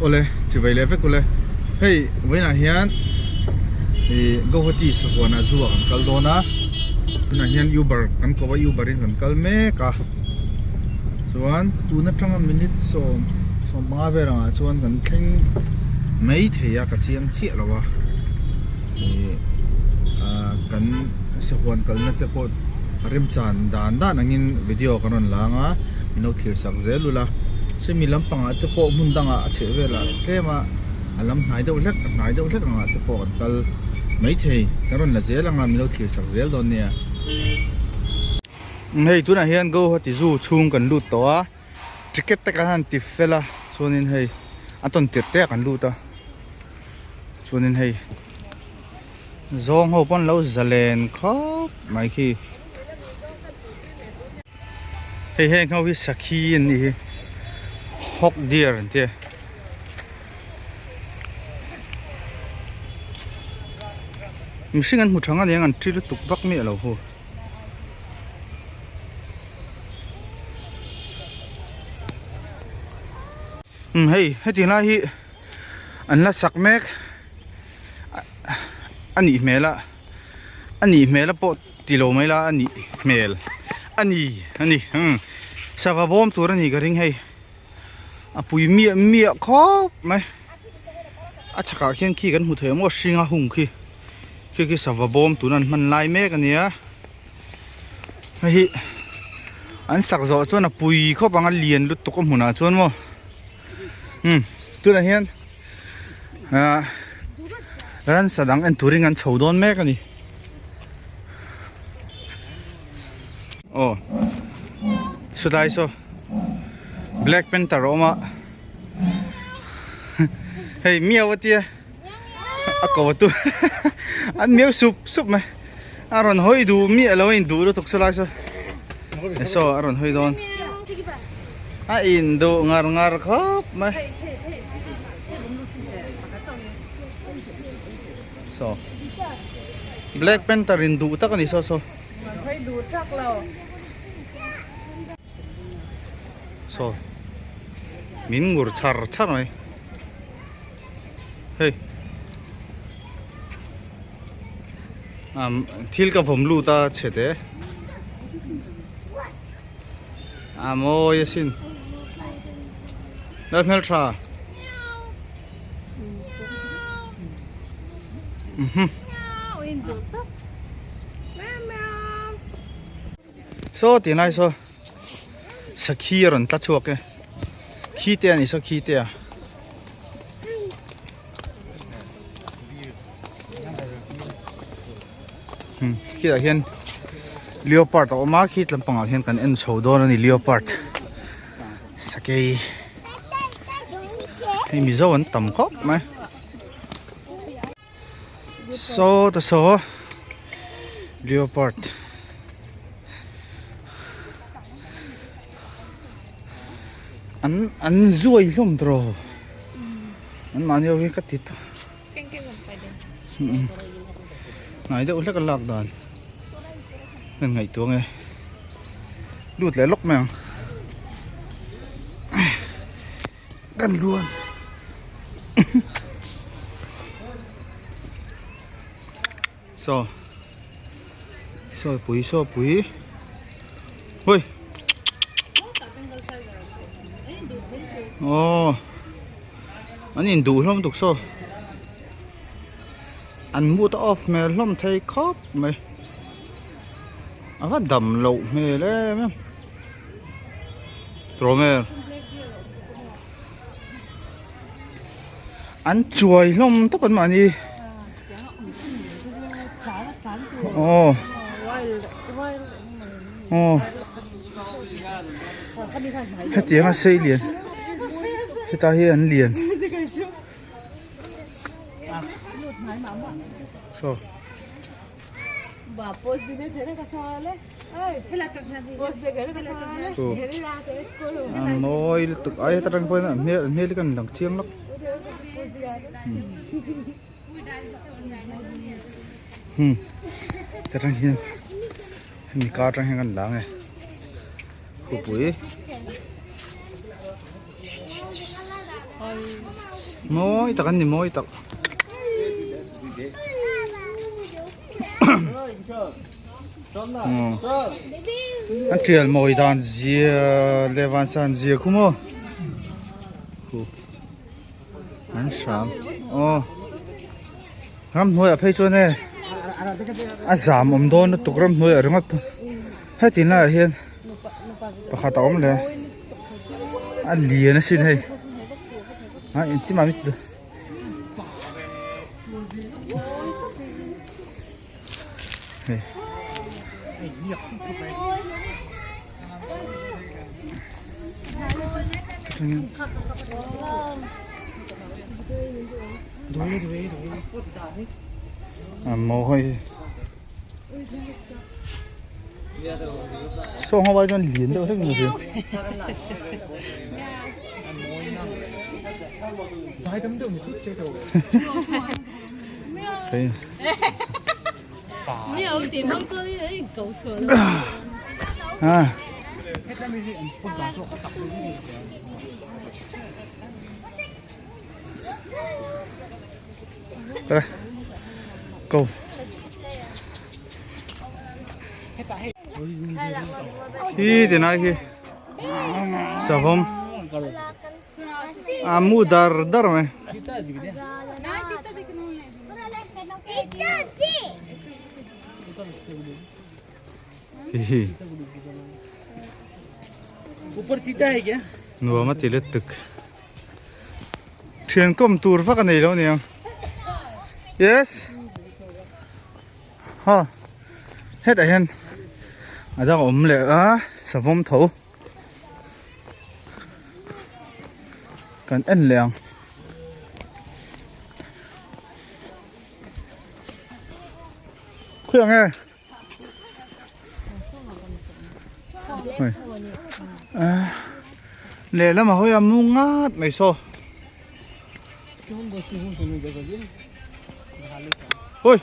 Awle chivei leh vek ule hei vawiinah hian ih Guwahati sahuanah zoo ah kan kal dawn a tunah hian uber kan ko a uber in kan kal mek a chuan tun atanga minute sawm sawm panga vel angah chuan kan thleng mai thei a ka chiang chiah lo a ih ah kan sahuan kalna te pawh remchan dan dan angin video kan rawn lang a min lo thlir sak zel ula semi lampangah te pawh hmun dangah a chheh velah tlem a a lam hnai deuh hlek a hnai deuh hlek angah te pawh kan kal maithei kan rawn la zel anga min lo thlir sak zel dawn nia. Hei tunah hian Guwahati Zoo chhung kan lut tawh a ticket te kan han ti fel a chuanin hei a tawn tirh te ah kan lut a chuanin hei zawng ho pawn lo zalen khawp mai khi. Hei heng ho hi sakhi an nih hi hawk deer an tia mihring an hmu thang aniang an thi lutuk vak miah lo hu umm hei heti lai hi an la sak mek a nih hmel a a nih hmel a pawh ti lo mai la a nih hmel a ni a ni umm sava bawm tur a nih ka ring hei a pui miah miah khawp mai a chhakah khian khi kan hmu thei ang maw hringa hung khi khi khi sava bawm tuna an hman lai mek a nia hei hi an sak zawh chuan a pui khawp ang a lian lutuk a hmunah chuan maw umm tunah hian ah ransa dang en turin an chho dawn mek a ni aw sawtlai saw black panther a awm a hei miau a tia a ko a tu an miau sup sup mai a rawn hawi duh miah lo a in duh lutuk sawlai saw saw a rawn hawi dawn. A in duh ngar ngar khawp mai. Saw Black Panther in duh tak a ni saw saw. Saw min ngur char char mai. Hei thil ka vawm lut a chhe te. A mawi asin. Lal hmel tha. Mhm. Saw ti nai saw. Sakhi a rawn tla chhuak e. Khi te a ni saw khi te a. Khitah hian leopard a awm a khi tlampangah hian kan en chho dawn a ni leopard sakei hei mizo an tam khawp mai saw ta saw leopard an an zuai hlawm tawh an mahni ho hi ka ti ta. Hnai deuh hlek a lak dan kan ngaihtuah ang e lut leh lawk mai ang kan luan saw saw pui saw pui hui aw. An induh hlawm tuk saw. An mood a off hmel hlawm thei khawp mai. A va dam loh hmel em em. Tromer. An chuai hlawm tawp an mahni. Aw. Aw. Hetiang a sei lian heta hi an lian saw a mawi lutuk ai heta tang pawhin an hmel an hmel hi kan lang chiang lawk hmm heta tang hian hemi kar atang hian kan lang e khawpui. Mawi tak an ni mawi tak. An tial mawi dan zia leh van san zia khu maw. An hram aw ramhnuai ah phei chuan e a zam awm dawn lutuk ramhnuai ah ringawt heti laiah hian pakhat a awm leh a lian asin hei a engtin mah hei. Maw hei saw ho vai chuan lian deuh hlek ni hei. Tara go Hi ti nai hi savawm a mu dar dar mai. Nuam a ti let tuk. Thian kawm tur vak a nei lo aniang. Yes. Ha. Hetah hian a dang a awm leh a savawm tho. Kan en leh ang. Khawi ang e? Lehlam a hawi a mu ngat mai saw. Oi.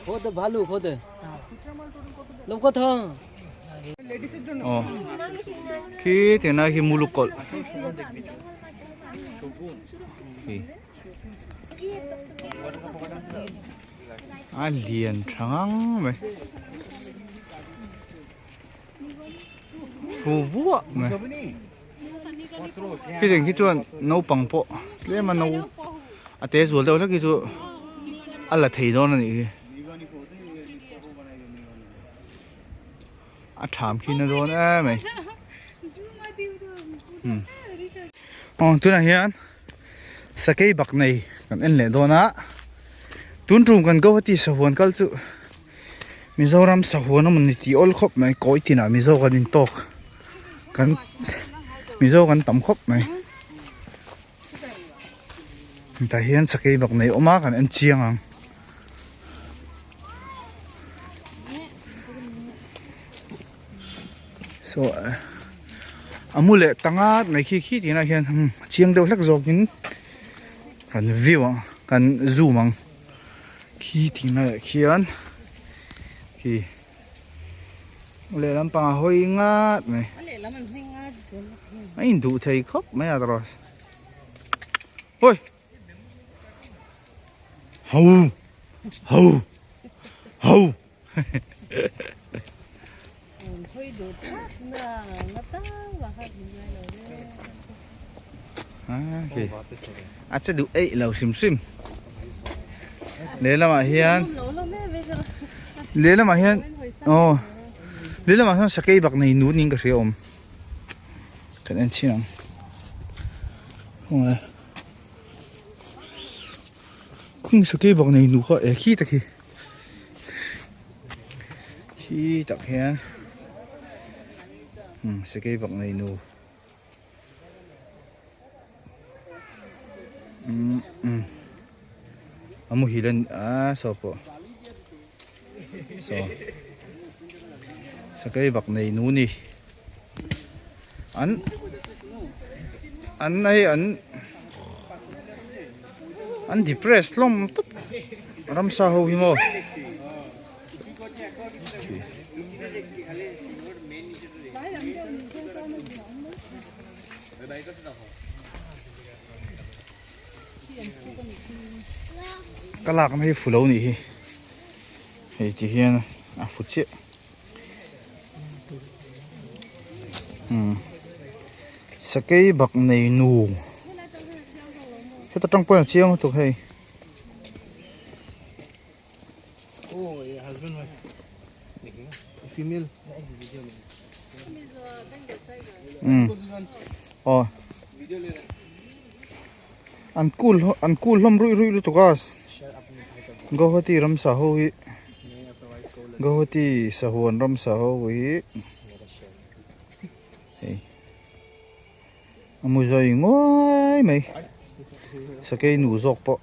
Aw khi tiang lai khi muluk kawlh khi a lian tha ngang mai fu vuah mai khi tiang khi chuan naupang pawh tlem a no a te zual deuh hlek hi chu a la thei dawn a nih hi. A tham khi na dawn em mai aw tunah hian sakei bak nei kan en leh dawn a tun tum kan Guwahati sahuan kal chu Mizoram sahuan a mawni tih awl khawp mai kawi tinah Mizo kan intawk kan Mizo kan tam khawp mai tah hian sakei bak nei awm a kan en chiang ang. Saw a mu leh ta ngat mai khi khi tih nah hian chiang deuh hlek zawk in kan view ang kan zoom ang khi tih laiah khian khi lehlam pangah hawi ngat mai a induh thei khawp mai a tawrh hawi. Hau hau hau A che duh eih lo hrim hrim lehlamah hian lehlamah hian aw lehlamah hian sakei bak nei nu niin ka hria awm kan en chhin ang. Khung sakei bawk nei nu kha e khi tak hi khi tak hian sakei bawk nei nu a muhil a a saw pawh saw sakei bawk nei nu ni. An an hei an an depress hlawm tawp ramsa ho hi maw. Ka lakna hi fu lo nih hi hei ti hian a fu chiah umm sakei bak nei nu heta tang pawh hian a chiang lutuk hei. Umm aw an kul an kul hlawm ruih ruih lutuk a Guwahati ramsa ho hi Guwahati sahuan ramsa ho hi hei a mu zai nguai mai sakei nu zawk pawh.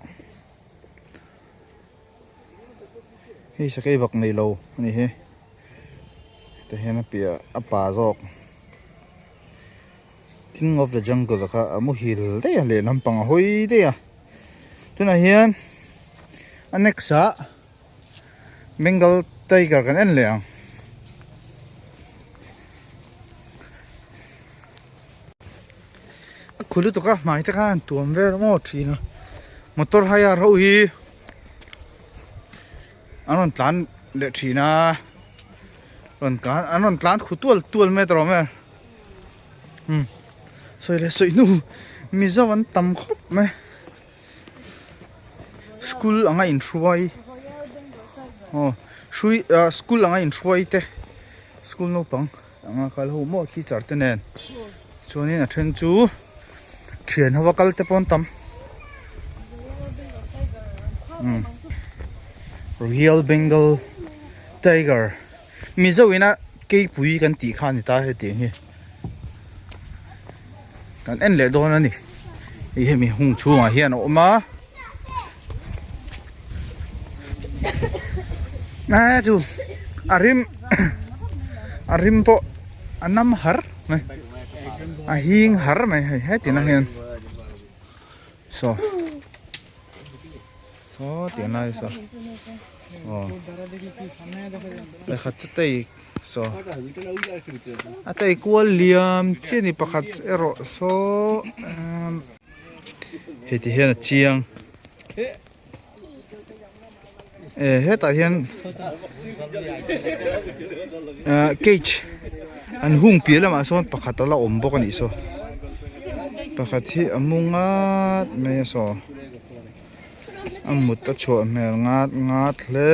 Hei sakei bak nei lo a ni hi tah hian a piah a pa zawk king of the jungle kha a muhil daih a lehlam pang a hawi daih a tunah hian a next ah bengal tiger kan en leh ang. A khu lutuk a hmai te khan tuam vel maw thin a motor hire ho hi an rawn tlan leh thin a rawn tlan an rawn tlan khu tual tual mai tawh vel umm sawi leh sawi hnu mizo an tam khawp mai school anga inhruai aw hrui ah school anga inhruai te school naupang. Anga kal ho maw teacher te nen chuanin a then chu thian ho a kal te pawh an tam umm royal bengal tiger mizo ina keipui kan tih kha a ni ta hetiang hi kan en leh dawn a ni hei hemi hung chhungah hian a awm a a chu a rim a rim pawh a nam har mai a hing har mai hei heti na hian saw saw tih lai saw aw pakhat chu tei saw a tei kual liam chiah a ni pakhat erawh saw emm. Hei ti hian a chiang e hetah hian ah cage an hung piah lamah sawn pakhat ala awm bawk a nih saw pakhat hi a mu ngat mai a saw a mut a chhuah hmel ngat ngat hle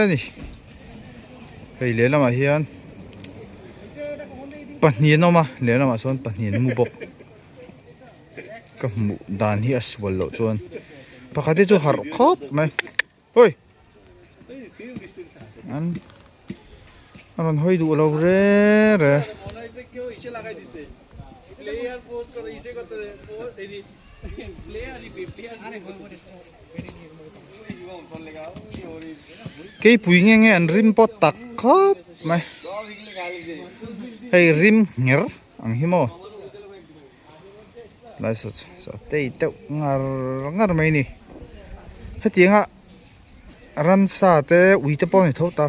a ni hei lehlamah hian pahnih an awm a lehlamah sawn pahnih an mu bawk. Ka hmuh dan hi a sual loh chuan pakhat hi chu harh khawp mai hawi an a rawn hawi duh lo re re. Keipui nge nge an rim pawh tak khawp mai hei rim ngher ang hi maw. Lai saw saw tei deuh ngar ngar mai a ni hetianga ransa te ui te pawh a ni tho ta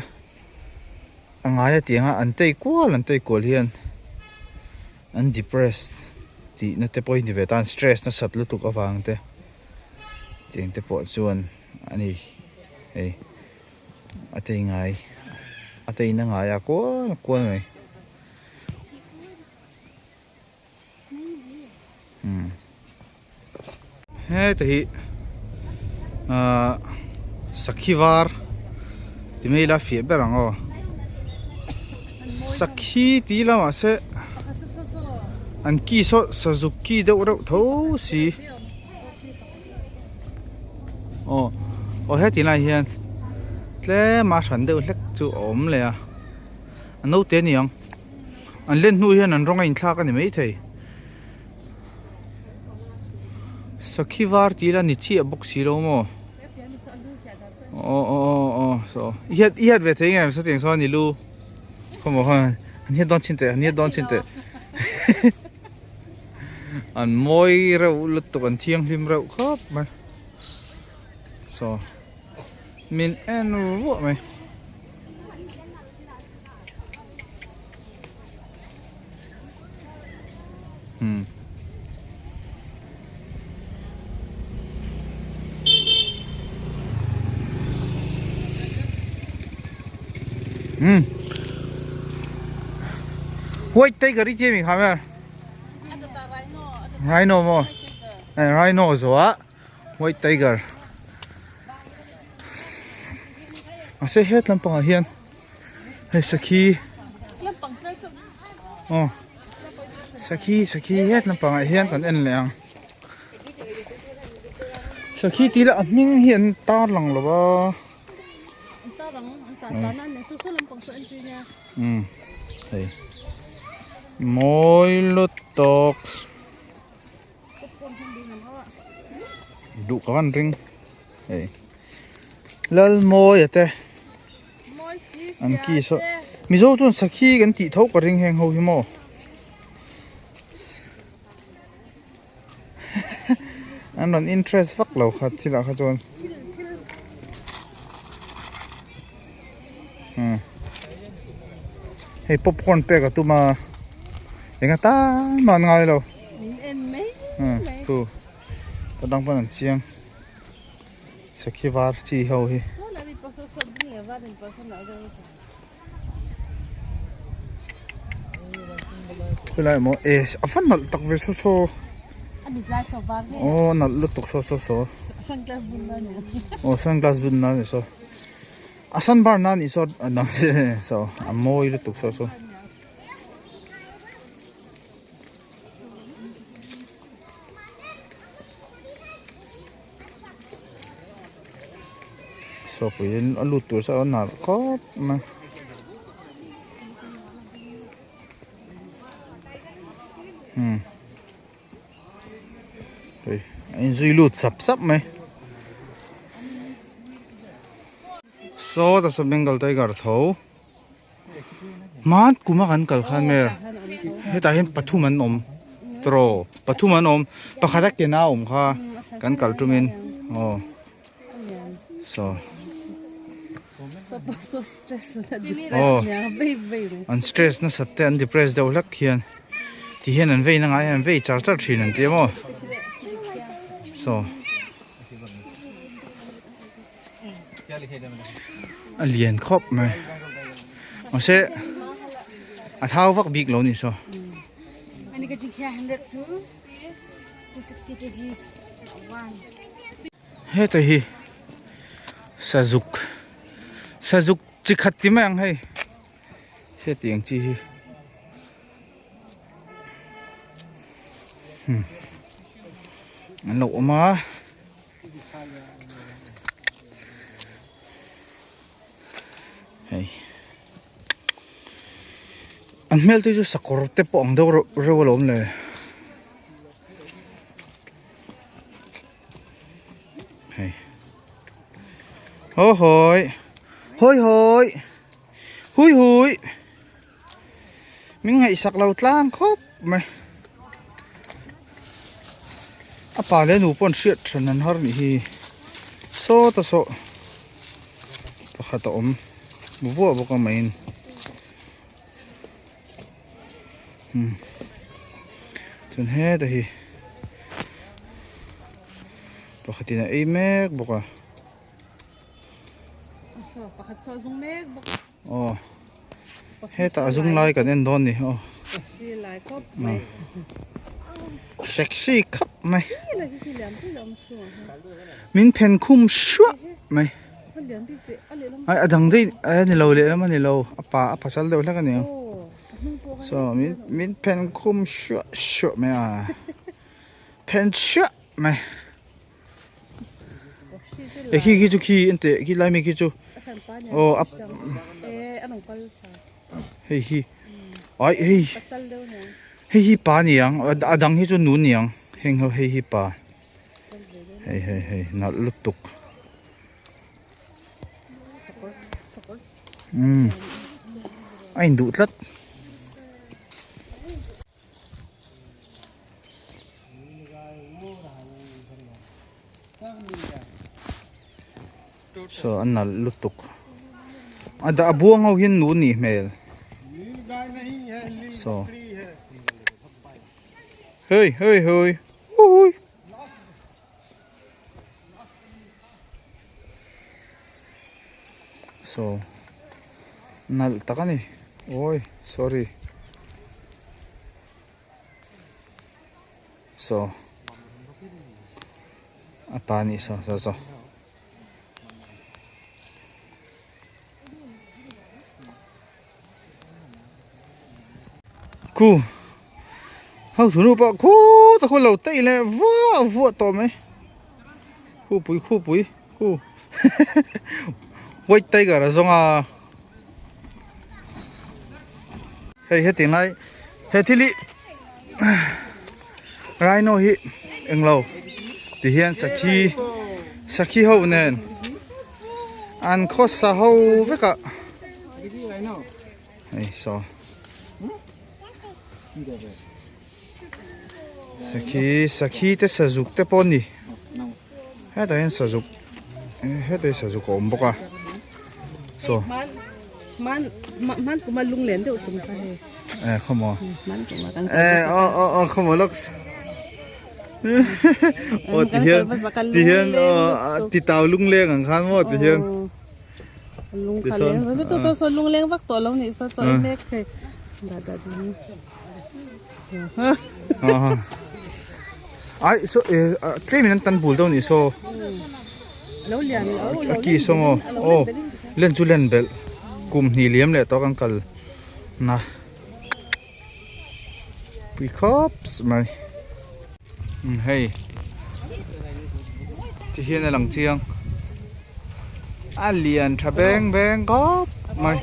a ngai a tianga an tei kual an tei kual hian an depress tih na te pawh hi ni ve ta an stress nasat lutuk avang te tiang te pawh chuan a ni hei a tei ngai a tei na ngai a kual kual mai. Heta hi ahh sakhi var ti mai ila fiah ber ang aw sakhi tih ila mahse an ki saw sazuk ki deuh reuh tho si aw aw heti lai hian tlem a hran deuh hlek chu a awm leh a a naute a ni ang. An len hnu hian an rawng a inthlak a ni maithei. Sakhi var tih ila ni chiah bawk si lo maw? Aw aw aw aw saw i hiat i hiat ve thei nge sawtiang sawn i lu khawmaw khan an hiat dawn chin teh an hiat dawn chin teh an mawi reuh lutuk an thianghlim reuh khawp mai saw min en vuah mai. Um white tiger i ti mi kha ber rhino maw rhino zawh ah white tiger mahse het lampangah hian hei sakhi aw sakhi sakhi het lampangah hian kan en leh ang sakhi tih lah a hming hi an tar lang lo va umm hei mawi lutuk. Duh ka van ring hei Lalmawia te an ki saw Mizo chuan sakhi kan tih tho ka ring heng ho hi maw an rawn interest vak lo kha thil ah kha chuan hei popcorn pek a tum a eng atan mah an ngai lo. Min en mai mai. Thu ka dang pawn an chiang sakhi var chi ho hi. Khawilai maw e a va nalh tak ve saw saw. Aw nalh lutuk saw saw saw. Aw sunglass bun na ni saw. A sunburn na ni saw saw a mawi lutuk saw saw. Sawpuiin a lut tur saw a nalh khawp mai. Hmm. Hei a inzui lut sap sap mai. Saw ta saw Bengal tiger tho. Hman kuma kan kal khan nge hetah hian pathum an awm tawh pathum an awm pakhat a ke na awm kha kan kal tumin aw saw aw an stress nasat te an depress deuh hlek hian ti hian an vei na ngai an vei char char thin an ti a maw saw. A lian khawp mai mahse a thau vak bik lo ni saw. Heta hi sazuk sazuk chi khat ti mai ang hei hetiang chi hi an lo awm a. Hei an hmel te chu sakawr te pawh ang deuh reuh alawm le hei haw hawi hawi hawi hui hui Min ngaihsak lo tlang khawp mai. A pa leh nu pawh an hriat than an har nih hi. Saw ta saw pakhat a awm vuah bawk a maiin. Hmm. Chuan heta hi pakhatin a ei mek bawk a. Pakhat saw a zung mek bawk. Aw hetah a zung lai kan en dawn ni aw sexy khap mai min phen khum suah mai ai a dang daih a ni lo lehlam a ni lo a pa a pasal deuh hlek a ni ang saw min min phen khum suah suah mai a phen suah mai. E khi khi chu khi ente khi lai mi khi chu aw a hei hi ai hei hei hi pa ni ang a dang hi chu nu ni ang heng ho hei hi pa hei hei hei nalh lutuk umm a induh tlat. Saw a nalh lutuk a dah a buang ho hian nu nih hmel saw hei hei hei hui saw. Nalh tak a ni. Awi sorry. Saw a pa nih saw saw saw. Khu ho thunu pawh khut a khu lo teih leh vuah vuah tawh mai khupui khupui khu white tiger a zawng a hei heti lai he thil hi rhino hi englo ti hian sakhi sakhi ho nen an khawsa ho vek a hei saw sakhi sakhi te sazuk te pawh a ni hetah hian sazuk hetah hi sazuk a awm bawk a saw eh khawmaw eh aw aw aw khawmaw lawks aw ti hian ti hian aw ti tau lungleng ang khan maw ti hian. Lung kha leng va to so so lung leng vak tawh lo nih sa chaw ei mek thei da da ding ai so e tlem in an tan bul deuh nih so lo lian lo a ki so maw aw len chu len belh kum hnih liam leh tawh kan kal na pui khawp mai hei ti hian a lang chiang a lian tha beng beng khawp mai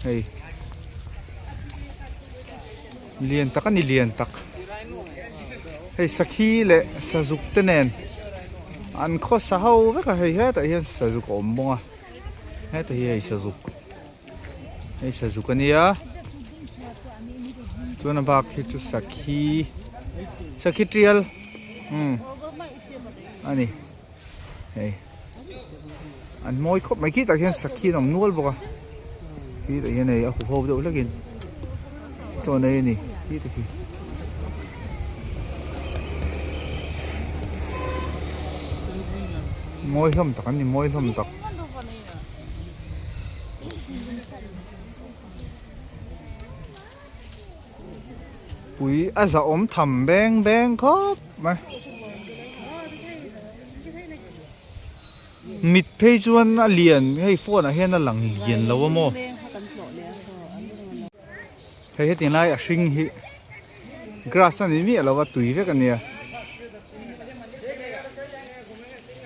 hei lian tak a ni lian tak hei sakhi leh sazuk te nen an khawsa ho vek a hei hetah hian sazuk a awm bawk a hetah hi hei sazuk. Hei sazuk a nia chuan a bak hi chu sakhi sakhi tial umm a ni hei an mawi khawp mai khitah khian sakhi an awm nual bawk a khitah hian hei a huho deuh hlek in chaw nei a ni khitah khi. Mawi hlawm tak an ni mawi hlawm tak. Pui a zahawm tham beng beng khawp mai. Mit phei chuan a lian hei phone ah hian a lang lian lo a maw. Hei heti lai a hring hi grass a ni miah lo a tui vek a nia.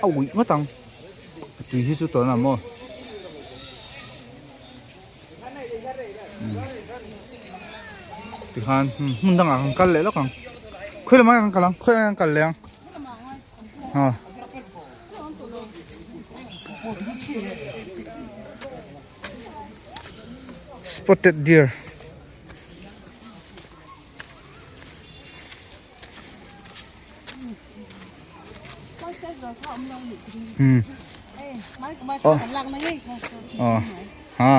A uih ngawt ang. A tui hi chu tawn ang maw. Tikhan hmun dangah kan kal leh lawk ang. Khawi lamah kan kal ang khawi ah kan kal leh ang. Ha. Spotted deer. Hmm. Oh. Oh. Ha.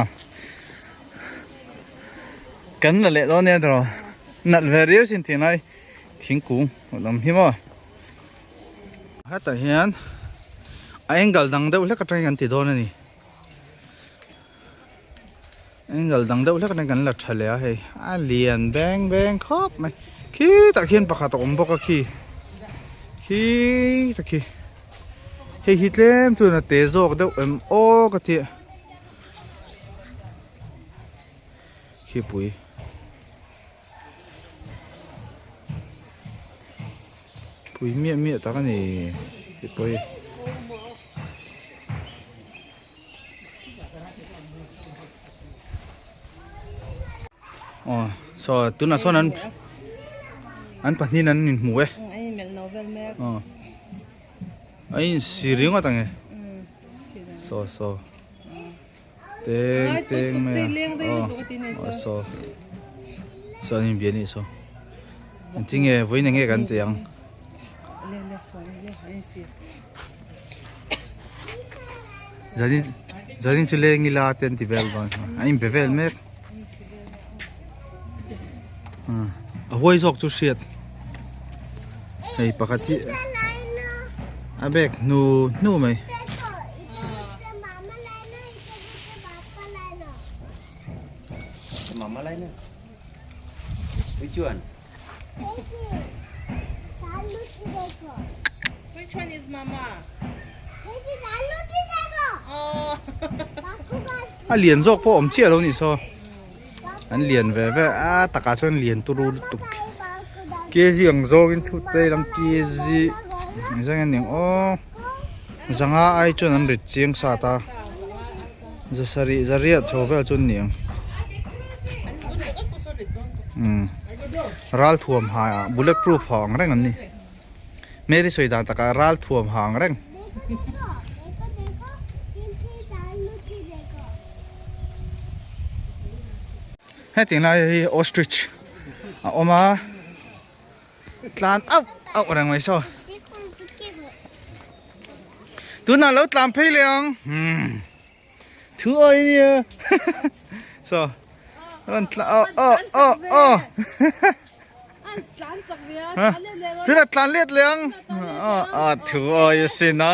Kan la leh dawn nia tawh. Nalh ve riau sin tih lai thingkung lam hi maw. Hetah hian a angle dang deuh hlek atangin kan ti dawn a ni. Angle dang deuh hlek atangin kan la tha leh a hei a lian beng beng khawp mai khitah khian pakhat a awm bawk a khi khitah khi hei hi tlem chuan a te zawk deuh em aw ka tih khipui. Pui miah miah tak a ni tih pawh hi. Aw saw tunah sawn an an pahnihin an inhmu e. Aw a insi ringawt ang e. Saw saw. Teng teng mai a aw aw saw saw an inbia anih saw engtin nge vawiin enge kan tih ang zanin zanin chu leng ila te an ti vel dawn an inbe vel mek a huai zawk chu hriat hei pakhat hi a bag hnu hnu mai. Which one? Which one is mama? A lian zawk pawh awm chiah lo nih saw an lian ve ve a takah chuan lian turu lutuk kg ang zawngin chhut te lam kg engzah nge niang aw zanga ai chuan an rit chiang sat a zasarih zariah chho vel chu an ni ang umm ral thuam ha bullet proof ha ang reng an ni. Mary sawi dan takah ral thuam ha ang reng. Hetiang lai hi ostrich a awm a, tlan auh auh reng mai saw. Tunah lo tlan phei leh ang. Hmm. Thu awi nia. So. Ran tla oh oh oh oh. Tuna tlan let leh ang. A thu awi asin a.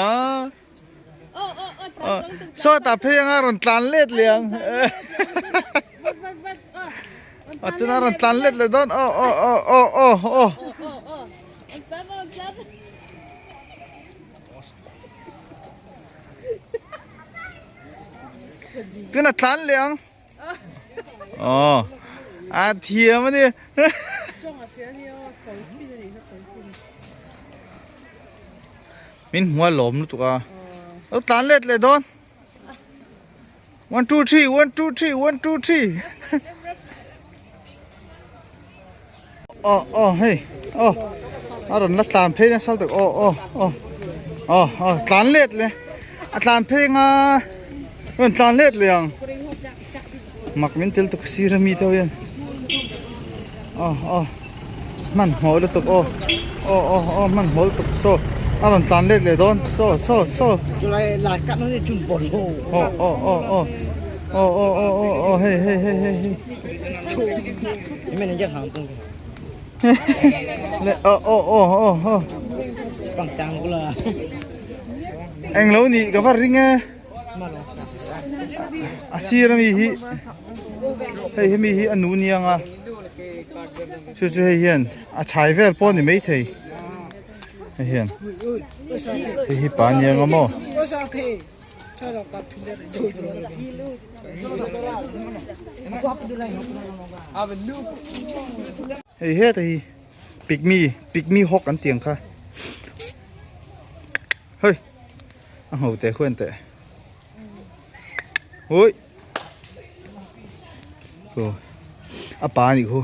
So ta phei anga rawn tlan let leh ang. A tuna rawn tlan let leh dawn. Oh oh oh oh oh oh. Tuna tlan leh ang. Aw a thiam a ni. Min hmuh a lawm lutuk a. Lo tlan let leh dawn. 1 2 3 1 2 3 1 2 3. Aw aw hei aw a rawn la tlan phei nasa tak aw aw aw aw aw tlan let le a tlan phei anga rawn tlan let leh ang mak min tel tuk sir ami te ho hian aw aw hmanhmawh lutuk aw aw aw aw hmanhmawh lutuk saw a rawn tlan let leh dawn saw saw saw aw aw aw aw aw aw aw aw aw hei hei hei hei hei. Eng lo nih ka va ring e a sir ami hi hei hemi hi a nu niang a chu chu hei hian a chhai vel pawh a ni maithei hei hian hei hi pa niang a maw. Hei heta hi pygmy pygmy hawk an tih ang kha hei a ngho teh khuan teh ui aw a pa anih khu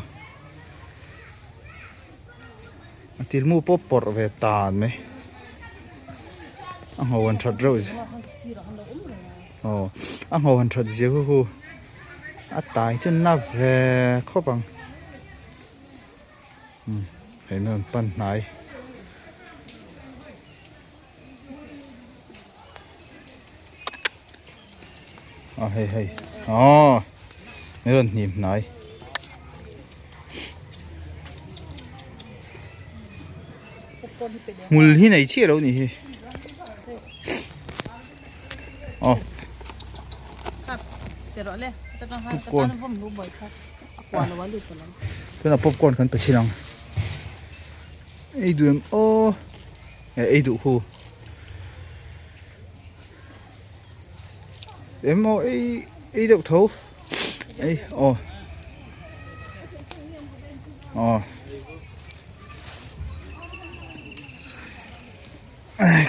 A tilmu pawh pawrh ve tan mai a ngho han that reuh aw a ngho han that zia hu hu a tai chu na ve khawp ang umm hei an rawn pan hnai. A hei hei aw min rawn hnim hnai hmul hi nei chiah lo nih hi aw popcorn tunah popcorn kan pe chhin ang ei duh em aw. Ei duh khu emaw ei ei deuh tho ei aw aw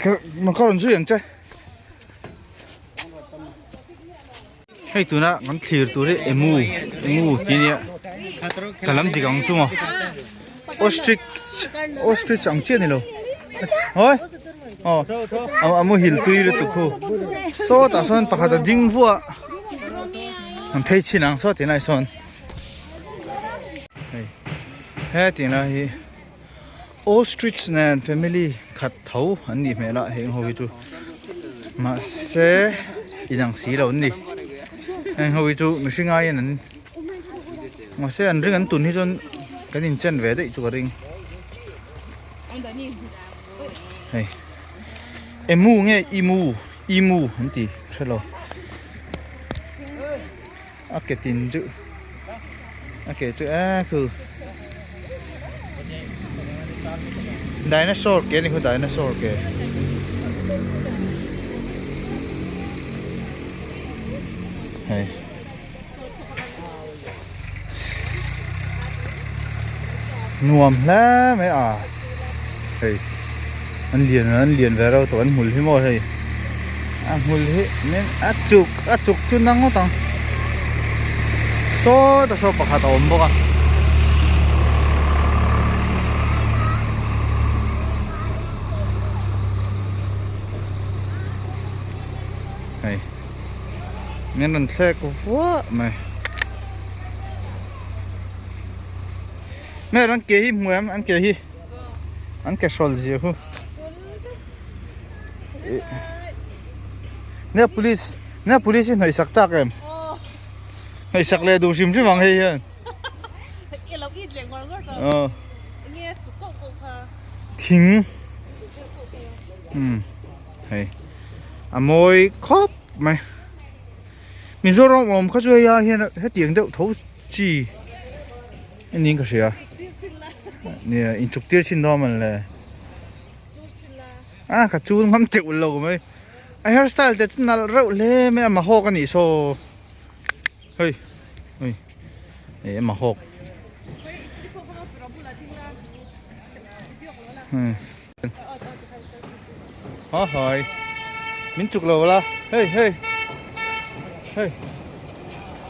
ka ka rawn zui ang che hei tuna kan thlir tur hi emu emu tih ania ka lam dik ang chu maw ostrich ostrich ang chiah a nilo hawi aw a muhil tui lutuk khu sawtah sawn pakhat a ding vuah an phei chhin ang saw tih lai sawn hei hetiang lai hi ostrich nen family khat tho an nih hmel a heng ho hi chu mahse inang si lo an ni heng ho hi chu mihring aiin an mahse an ring an tun hi chuan kan inchen ve daih chu ka ring hei emu nge imu imu an ti hrelo a ke tin chu a ke chu e khu. Dinosaur ke ani khu dinosaur ke. Hei. Nuam hle mai a hei an lian an lian ve reuh tawh an hmul hi maw hei a hmul hi min a chuk a chuk chu na ngawt ang sawta saw pakhat a awm bawk a. Hei. Min rawn thlek vuah mai. Hmel an ke hi hmu em an ke hi an ke hrawl zia khu. Nia police nia police hi hnawih sak chak em. Hnawih sak leh duh hrim hrim ang hei hian. Thing. Hei a mawi khawp mai Mizoram awm kha chu hei ah hian hetiang deuh tho chi a niin ka hria nia inchuk tir chhin dawn a le a ka chul ngam teuh lo mai a hair style te chu nalh reuh hle mai a mahawk a nih saw hei hei hei a mahawk Haw hawi min chuk lo la hei hei hei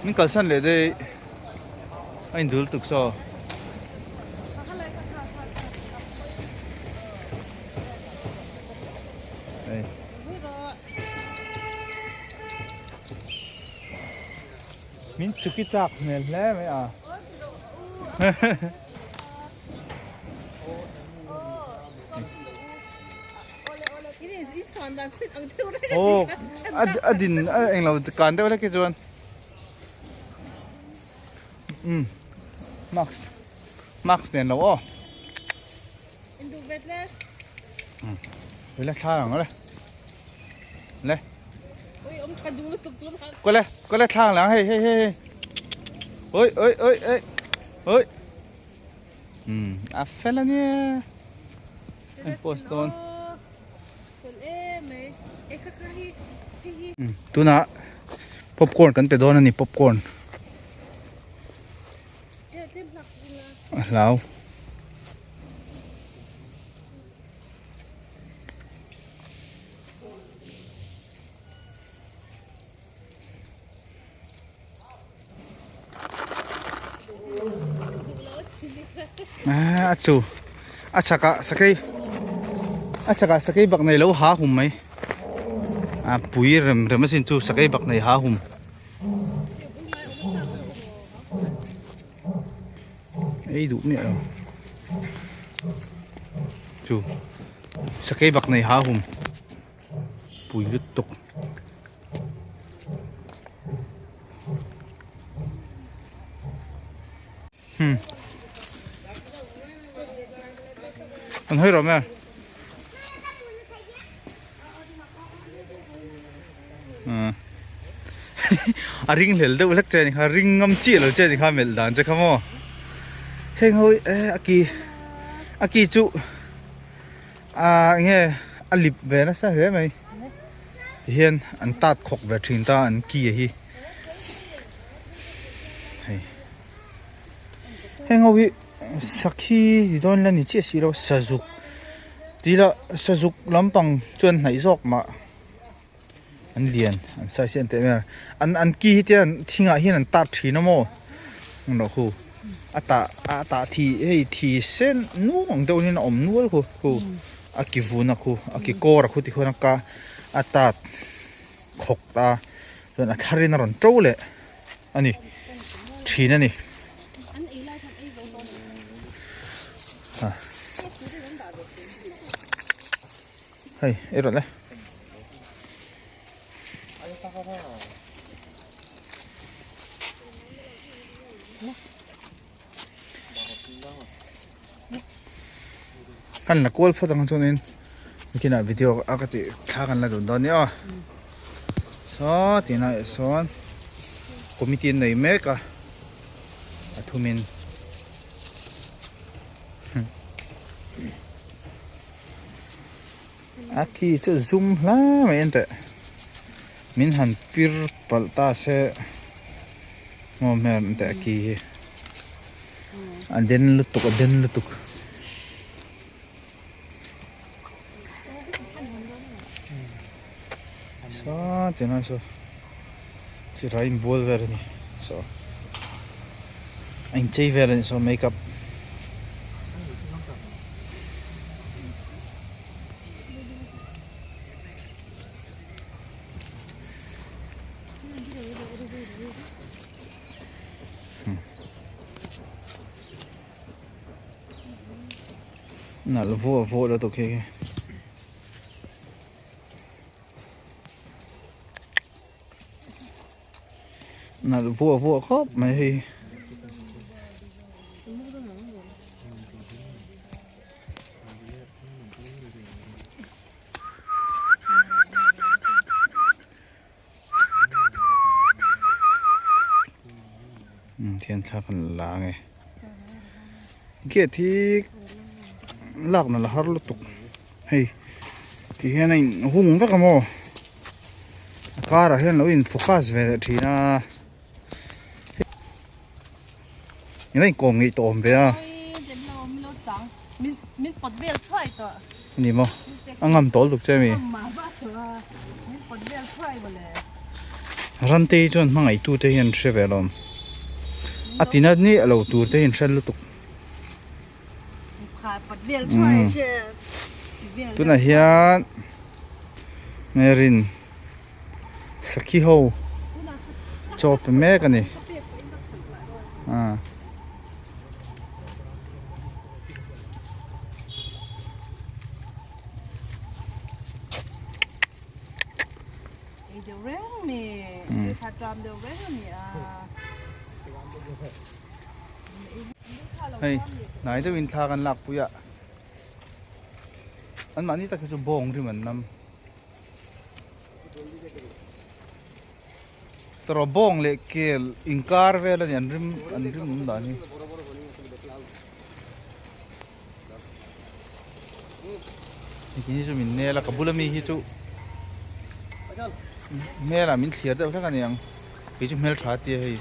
min kalsan leh daih a indul tuk saw. Hei min chuk i chak hmel hle mai a. Aw a din a englo kan deuh hlek hi chuan umm mask mask nen lo aw ila thla ang le le kawle kawle thla ang hei hei hei oi oi oi oi oi Umm a fel a nia an post dawn tunah popcorn kan pe dawn a ni popcorn a hlau. A chu a chhakah sakei a chhakah sakei bak nei lo ha hum mai a pui rem rem asin chu sakei bak nei ha hum. Ei duh miah lo chu sakei bak nei ha hum pui lutuk. Hmm. An hawi rawh mai. A ring hlel deuh hlek che a ni kha, ring ngam chiah lo che a ni kha melh dan che kha maw. Heng ho hi eh a ki a ki chu ah eng nge a lip ve nasa hle mai. Tihian an tat khawk ve thin ta an ki a hi hei heng ho hi sakhi ti dawn ila ni chiah si lo sazuk tih lah sazuk lampang chuan hnaih zawk mah an lian an size hi an teh vel an an ki hi te an thingah hian an tat thin a maw englo khu a tah a tah thi hei thi sen nuam ang deuh hian a awm nual khu khu. A ki vun a khu a ki kawr a khu ti khuan a ka a tat khawk ta chuan a thar in a rawn to leh a ni thin a ni. Hei ei rawh le. Kan la kual phawt ang chuanin nikinah video a ka tih thla kan la dun dawn nia aw saw tinah eh sawn committee an nei mek a a thumin. A ki chu zum hla mai an teh min han pir palh ta se maw hmel an teh a ki hi a den lutuk a den lutuk. Saw chenai saw chirai inbual vel a ni saw a inchei vel a ni saw makeup. Nalh vuah vuah lutuk khi khi. Nalh vuah vuah khawp mai hei. Thian thla kan la ange gate hi lak na la har lutuk hei ti hian a in hung vek a maw a karah hian lo in focus ve leh thin a eng a inkawm ngeih tawh awm ve a ani maw a ngam tawl tuk che ami rante hi chuan hmangaih tu te hian hre ve alawm a tina ni a lo tur te hi an hre lutuk tunah hian Merin sakhi ho chaw pe mek a ni ah. Hei hnai deuhin thla kan lak pui a anmahni tak hi chu bawng rim an nam. Tawrh bawng leh kel inkar vel a ni an rim an rim awm dan hi. Hei hi chu min nel a ka bula mi hi chu hmel ah min thliar deuh hlek a ni ang kei chu hmeltha a tia hei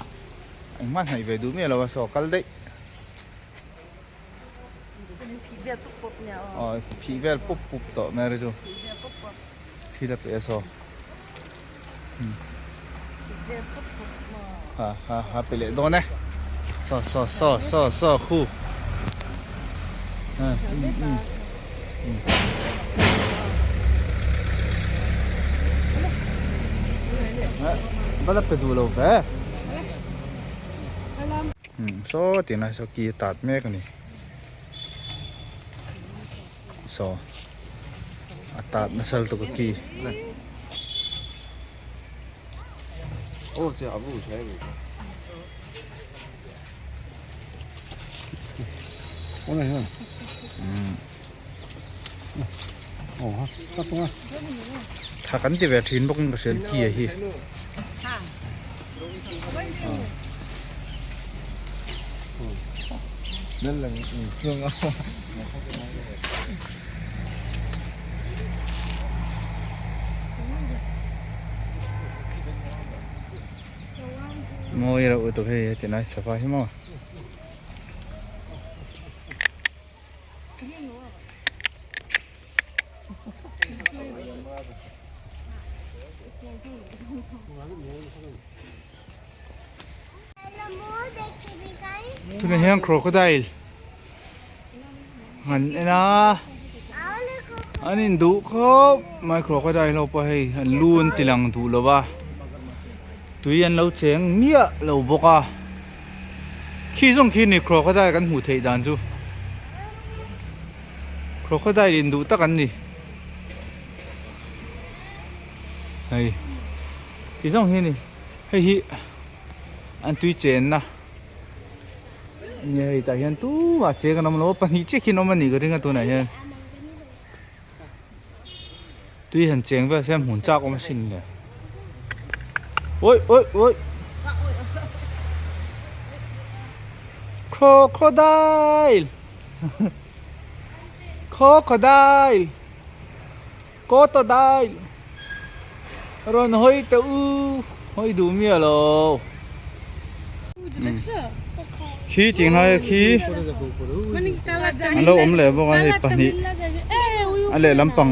engmah hnaih ve duh miah lo a saw kal daih. Aw phih vel pup pup tawh mai ri chu thil a pe a saw ha ha ha pe leh dawn e saw saw saw saw saw khu va la pe duh lo ve. Saw tih lai saw ki a tat mek a ni saw a tat nasa lutuk a ki. Tha kan ti ve thin bawk in ka hriat ki a hi. Mawi reuh lutuk hei heti lai sava hi maw. Tunah hian crocodile han en a an induh khawp mai crocodile ho pawh hei an lu an ti lang duh lo va tui an lo cheng miah lo bawk a khi zawng khi ni crocodile kan hmuh theih dan chu crocodile induh tak an ni. Hei ti zawng hi a ni hei hi an tui chenna nia hei tah hian tumah cheng an awm lo a pahnih chiah khi an awm a nih ka ring a tunah hian tui han cheng vel se hmun chak awm asin le awi awi awi crocodile crocodile. Crocodile rawn hawi teh u hawi duh miah lo. Khi tih ngai khi an lo awm leh bawk a hei pahnih a lehlam pang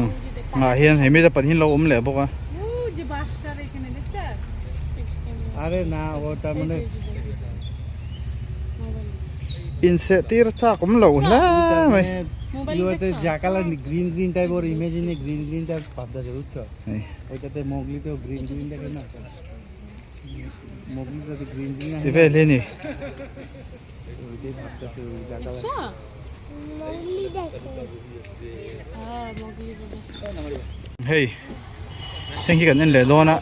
ah hian hei mite pahnih an lo awm leh bawk a. Inseh tir chak awm loh hle mai. Ti vel hi ni. Hei heng hi kan en leh dawn a.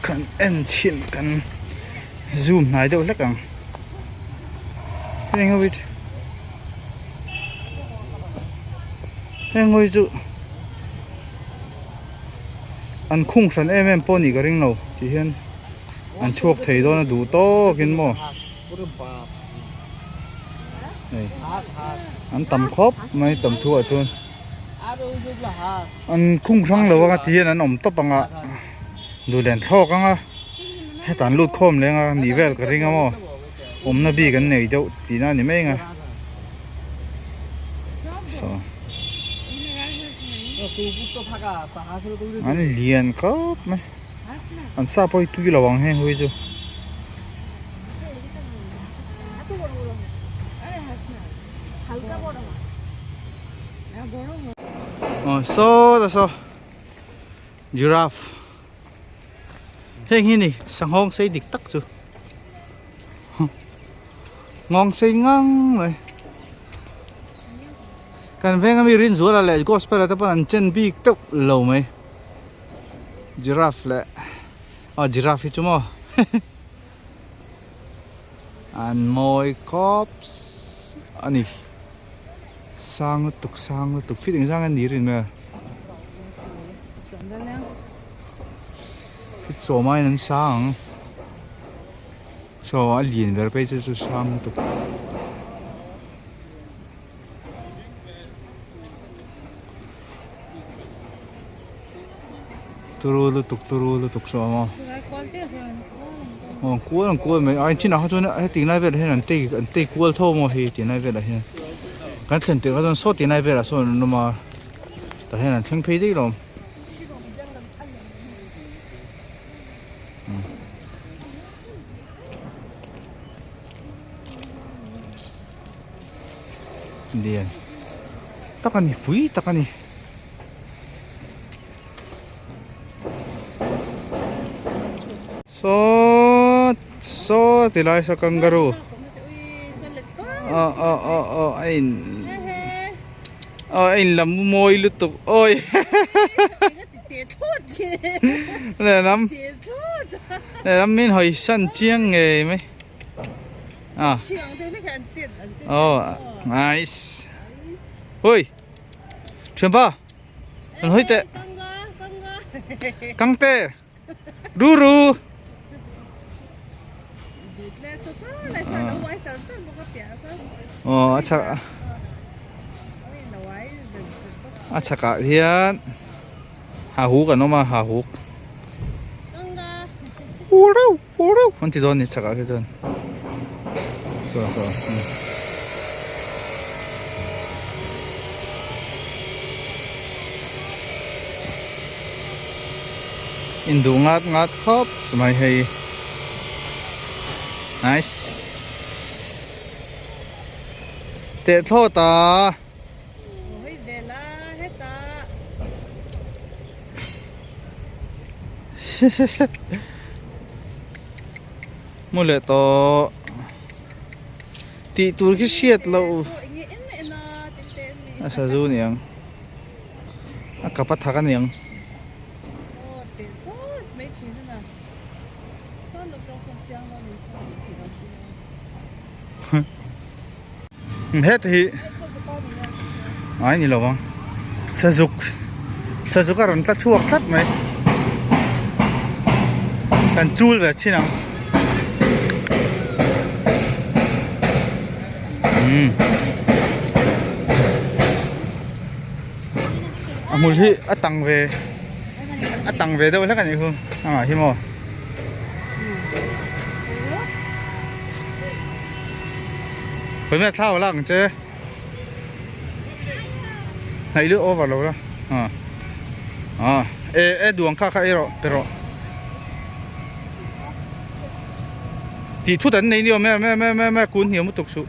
Kan en chhin kan zoom hnai deuh hlek ang. Heng ho hi heng ho hi chu an khung hran em em pawh nih ka ring lo tih hian an chhuak thei dawn a duh tawk in maw hei an tam khawp mai tam thu ah chuan an khung hrang lo anga ti hian an awm tawp anga duh len thlawk anga hetah an lut khawm leng a nih vel ka ring a maw awmna bik an nei deuh tihna a ni mai ang a saw an lian khawp mai an sa pawh hi tui lo ang heng ho hi chu. Aw saw ta saw giraffe heng hi ni sanghawng sei dik tak chu nghawng sei ngang mai kan veng ami rinzuala leh gospel ah te pawn an chen bik teuh lo mai giraffe leh aw giraffe hi chu maw an mawi khawp a ni sang lutuk sang lutuk fit engzang nge ni rin mai a fit sawm aiin an sang ang saw a lian ber phei chu chu sang lutuk. Turu lutuk turu lutuk saw a maw aw kual ang kual mai a chinah kha chuan heti lai velah hian an tei an tei kual tho maw hei ti lai velah hian kan thlen tirh kha chuan saw ti lai velah sawn an awm a tah hian an thleng phei daih lo. Lian tak a ni pui tak a ni. Saw saw ti lai saw kangaroo aw aw aw aw a in aw a in lam mawi lutuk awi lehlam lehlam min hawi san chiang ngei mai a aw nice hui thianpa. An hawi teh. Kang te. Ru ru. Aw a chhak a chhakah hian ha huk an awm a ha huk. Hu reuh hu reuh an ti dawn a ni chhakah khi chuan. Saw saw. Induh ngat ngat khawp mai hei nice teh thlawt a. Mu leh tawh tih tur khi hriat loh a sazu niang a kap a thak a niang. Heta hi ai ni lo ang sazuk sazuk a rawn tla chhuak tlat mai kan chul ve thin ang. Umm a hmul hi a tang ve a tang ve deuh hlek a nih khu amah hi maw. Khawi mai a thlau lak ang che hnaih luh over lo la ah ah e e duang kha kha ei rawh pe rawh tih thut an nei ni awm e me me me me kun hniam lutuk suh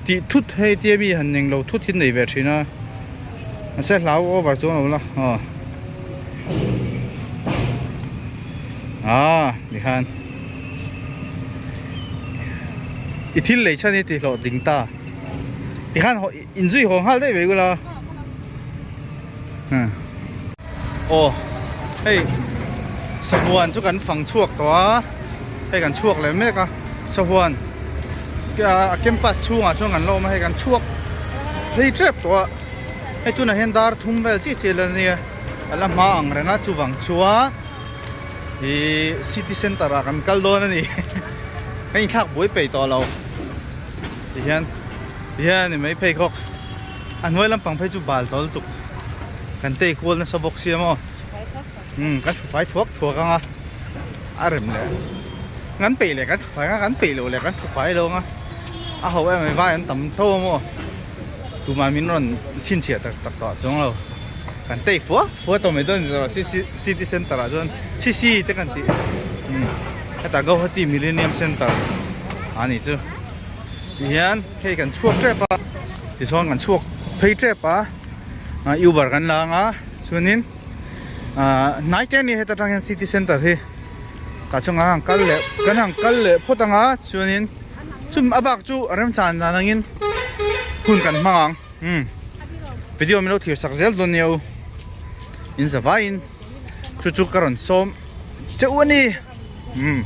tih thut hei tia mi han eng lo thut hi nei ve thin a mahse hlau over chuan lo la aw ah tikhan i thil lei chhan hi tih hlawh ding ta tikhan inzui haw nghal daih mai ula Aw hei sahuan chu kan fang chhuak tawh a hei kan chhuak leh mek a sahuan a campus chhungah chuan kan la awm a hei kan chhuak phei tep tawh a hei tunah hian dar thum vel chiah chiah la nia a la hma ang reng a chuvang chuan ihh city center ah kan kal dawn a ni ka inthlak buai peih tawh lo tihian tihian a ni mai pheikhawk. A hnuai lampang phei chu bal tawl tuk kan tei kual nasa bawk sia maw umm kan thu fai thuak thuak ang a a rem leh kan peih leh kan thu fai ang a kan peih loh leh kan thu fai lo ang a a ho em mai vai an tam tho a maw tumah min rawn chhinchhiah tak tak tawh chuang lo kan tei fua fua tawh mai dawn a ni tawh city center ah chuan cc te kan tih umm hetah Guwahati Millennium Center a nih chu tihian. Hei kan chhuak tep a tichuan kan chhuak phei tep a uber kan la ang a chuanin ahh hnai te ani heta tang hian city center hi tah chuan kan han kal leh kan han kal leh phawt ang a chuanin chumi a bak chu remchan dan angin hun kan hmang ang umm video min lo thlir sak zel dawn nia u in za vaiin chu chu ka rawn sawm chauh a ni umm.